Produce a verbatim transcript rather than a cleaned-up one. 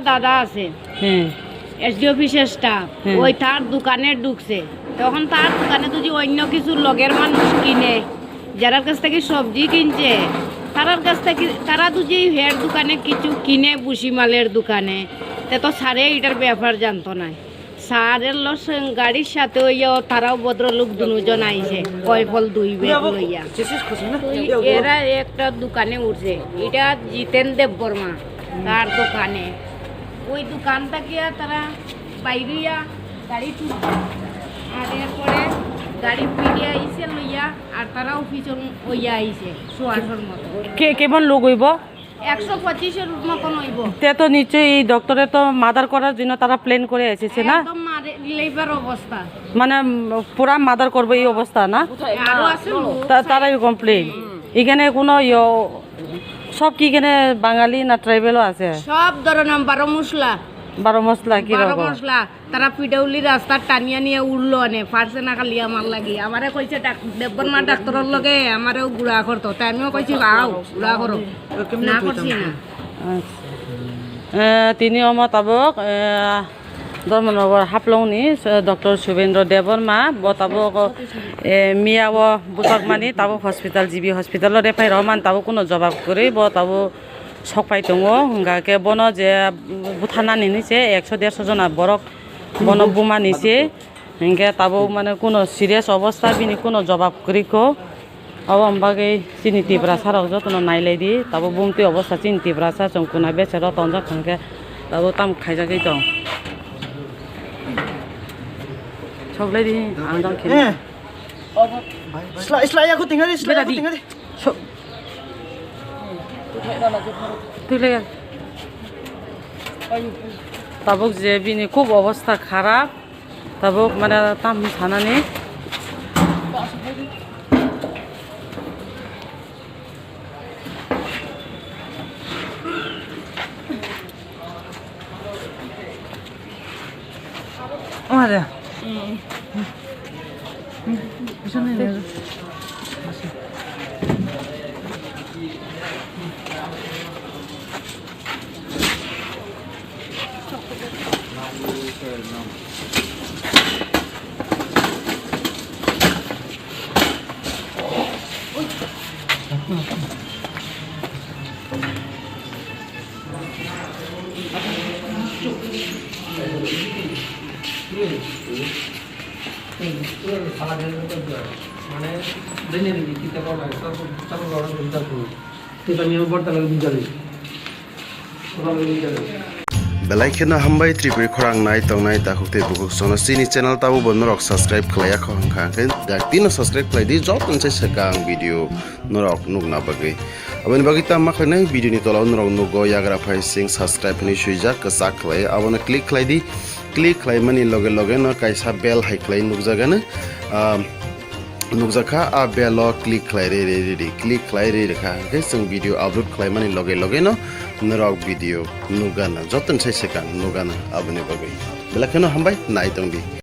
দাদা আছে, হ্যাঁ। এসডি অফিসের স্টাফ, হ্যাঁ। ওই তার দোকানে ঢুকছে। তখন তার দোকানে যদি অন্য কিছু লগের মানুষ কিনে, যারার কাছ থেকে সবজি কিনছে, তারার কাছ থেকে, তারা যদি হের দোকানে কিছু কিনে ভুসিমালের দোকানে, তে তো স্যারে এটার ব্যাপার জানতো না। স্যারের লস গাড়ির সাথে ওই যে তারাও ভদ্রলোক দুজন আইছে, কয়ফল দুই ব্যাগ লইয়া। তো এরা একটা দোকানে উঠছে, এটা জিতেন দেব বর্মা, তার দোকানে। ওই দোকান থেকে তারা বাইরিয়া গাড়ি তুলছে, আর এরপরে গাড়ি ফিরে আইছে লইয়া, আর তারাও পিছন ওইয়া আইছে সোয়াশোর মতো। কে, কেমন লোক হইব? একশো পঁচিশের মতন হইব। তে তো নিশ্চয়ই এই ডক্টরে তো মার্ডার করার জন্য তারা প্ল্যান করে এসেছে না? একদম মারে-, লেবার অবস্থা। মানে, উম, পুরা মার্ডার করবো এই অবস্থা না? আরো আছে লোক। তা-, তারাই কমপ্লেন। এখানে কোনো ইয়ো, সব কি এখানে বাঙালি না ট্রাইবেলও আছে? সব ধরনের বারো মশলা। বারো মশলা কি বারো রকম? মশলা। তারা পিডাউলি রাস্তা টানিয়া নিয়ে উঠলো অনে, পারছে না খালি আমার লাগি। আমারে কইছে ডাক-, দেববর্মা ডাক্তারর লগে আমারেও গুড়া করতো। তাই আমিও কইছি, "আও, গুড়া করো।" না করছি না। আচ্ছা। এ, tini omo tabuk, e, Dharmanagar Haflongni, e, Doctor Subendra Debbarma, bo tabuk, e, miya o bwsakmani tabuk hospital, G B hospital o rephai rwmani tabuk kuno jobab kwrwi, bo tabuk sokphai tongo. Hwnkha khe bono je butharnani hinwi se ekso derso jona borok bono bumani se, hinkhe tabuk mane kuno serious obostha, bini kuno jobab kwrwi kho. Abo wng bagwi chini Tiprasa rok jotono nailai di, tabuk bumtwi obostha chini Tiprasa chwng kuna bese rw tongjak, hinkhe tabuk tamo khaijagwi tong. Soklai di, ang jang khe. Eh. Slai, slai, aku tinggal di, slai, aku tinggal di. So-, Twi le. Tabuk je bini khub obostha kharap. Tabuk mane tam sanani. Ama de. Belai kheno hambai Tripuri khorang nai tongnai takhuk tei bukhuk sono chini channel tabuk bo norok subscribe khlai ya kho hwnkha hwnkhe dak tino subscribe khlai di joto ni sai swkang video norok nukna bagwi. Aboni bagwi tamo ma khlainai video ni tola o norok nugo yagra phai sing subscribe hinwi swijak kwchak khlai abono click khlai di. Click khlaimani loge loge no kaisa bell hai khlai nukjagano, ah, nukjakha, ah bell o click khlai re re re re, click khlai re re kha, hwnkhe chwng video upload khlaimani loge loge no norok video nukgana, jotoni sai swkang nukgana. Aboni bagwi belai kheno hambai, nai tong di.